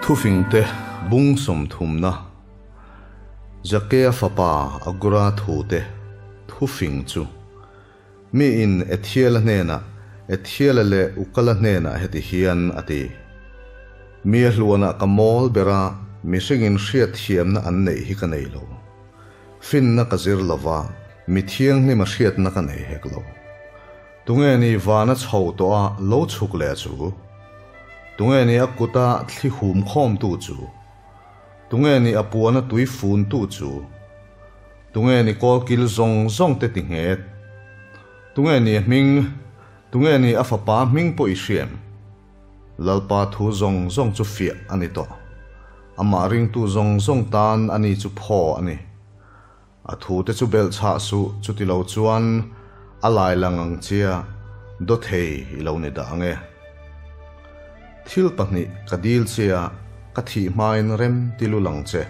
Thufingte bung sawmthumna Zakea fapa Agura thute thufing chu mi in Ethiela hnenah Ethiela leh Ukala hnenah heti hian a ti. Mi a hluanah ka mawl ber a, mihringin hriatthiamna an neih hi ka nei lo. Finna ka zir lo va, mi thianghlima hriatna ka nei hek lo. Tunge ni vana chho tawh a lo chhuk leh chu? Tunge ni a kuta thli hum khawmtu chu? Tunge ni a puana tui funtu chu? Tunge ni kawlkil zawng zawng te ti nghet? Tunge ni a hming? Tunge ni a fapa hming pawh i hriam? Lalpa thu zawng zawng chu fiah a ni tawh. Amah ringtu zawng zawng tan a ni chu phaw a ni. A thute chu belh chhah suh, chuti lo chuan a lai lang ang chia dawthei i lo ni dah ang e. Thil pahnih ka dil chia ka thih hmain rem ti lu lang che.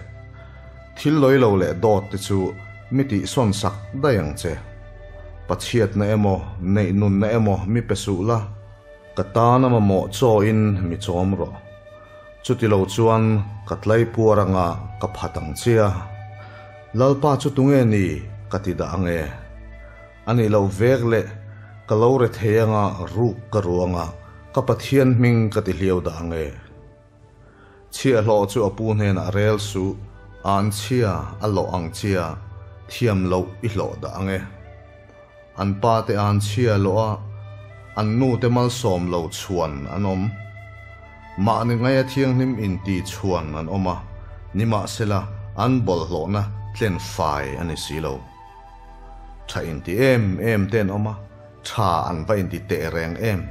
Thil lawi lo leh dawt te chu mi tihsawn sak daih ang che. Pachhiatna emaw, neih nunna emaw mi pe suh la, ka tana mamawh chawin mi chawm rawh. Chuti lo chuan ka tlai puar anga ka phat ang chia. Lalpa chu tunge ni ka ti dah ange. A nih loh vek leh ka lo re thei anga ruk ka ru anga ka Pathian hming ka ti hliau dah ange. Chhiahhlawh chu a pu hnenah rel suh, an chhia a lawh ang chia thiam loh i hlawh dah ange. An pa te an chhia loh a, an nu te malsawm lo chhuan an awm. Mahni ngaia thianghlim inti chhuan an awm a, nimahsela an bawlhhlawhna tlen fai a ni si lo. Tha inti em em te an awm a, tha an va inti teh reng em.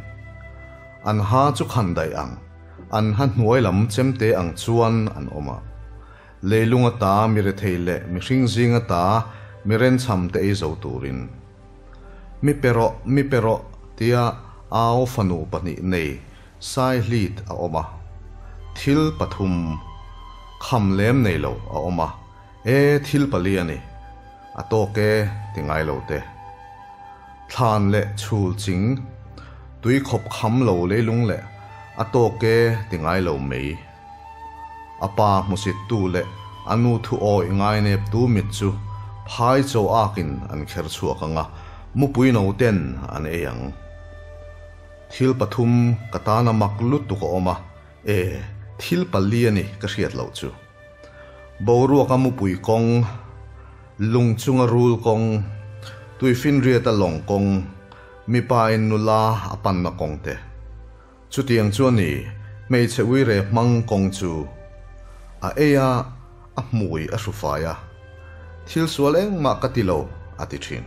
An ha chu khan daih ang, an ha hnuai lam chemte ang chuan an awm a. Leilung ata mi rethei leh mihring zing ata mi renchham te ei zo turin. Mi pe rawh, mi pe rawh tia au fanu pahnih nei sai hlit a awm a. Thil pathum kham lem nei lo a awm a, e thil pali a ni, a tawk e ti ngai lo te. Thlan leh chhul ching, tui khawp kham lo leilung leh a tawk e ti ngai lo mei. A pa hmusittu leh a nu thu awih ngaineptu mit chu phai chaw akin an kher chhuak ang a, mupui no ten an ei ang. Thil pathum ka tana mak lutuk a awm a, e, thil pali a ni ka hriat loh chu. Boruaka mupui kawng, lung chunga rul kawng, tuifinriata lawng kawng, mipa in nula a panna kawng te. Chutiang chu a ni, hmeichhe uire hmang kawng chu a ei a, a hmui a hru fai a. Thil sual engmah ka ti lo, a ti thin.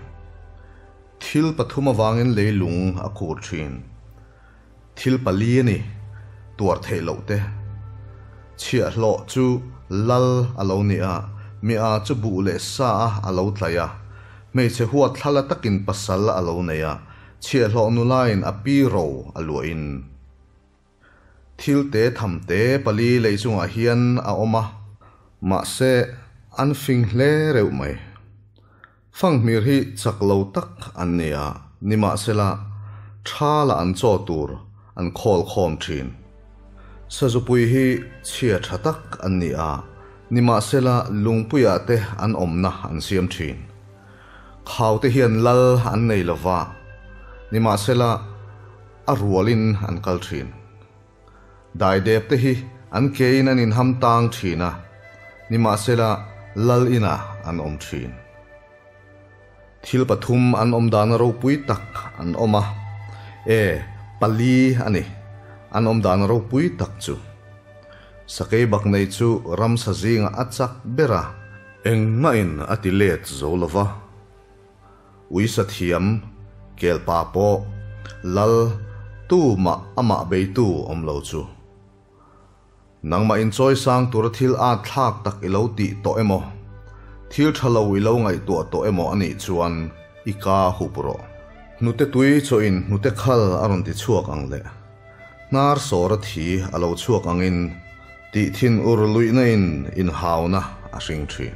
Thil pathum avangin leilung a khur thin. Thil pali a ni, tuar theih loh te. Chhiahhlawh chu lal a lo ni a, mi a chu buh leh sa a a lo tlaih a. Hmeichhe huat thlala takin pasal a lo nei a, Chhiahhlawh nulain a pi ro a luahin thil te tham te pali lei chungah hian a awm a, mahse an fing hle reuh mai. Fanghmir hi chak lo tak an ni a, nimahsela tha la an chaw tur an khawl khawm thin. Sazupui hi chhia tha tak an ni a, nimahsela lungpuiah te an awmna an siam thin. Khaute hian lal an nei lo va, nimahsela a rualin an kal thin. Daidep te hi an kein an inham tang thin a, nimahsela lal inah an awm thin. Thil pathum an awm dana ropui tak an awm a, e, pali a ni, an awm dana ropui tak chu. Sakei bak nei chu ramsa zingah a chak ber a. Engmahin a ti let zo lo va. Uisa thiam, kelpa pawh, lal, tu mah amah beitu awm lo chu. Nangmah inchawi sang tura thil at thlak tak i lo tih tawh emaw, thil tha lo i lo ngaihtuah tawh emaw a nih chuan i ka hup rawh. Hnute tui chawhin hnute khal a rawn ti chhuak ang le. Hnar sawra thi a lo chhuak angin tih thin ur luihna in inhauna a hring thin.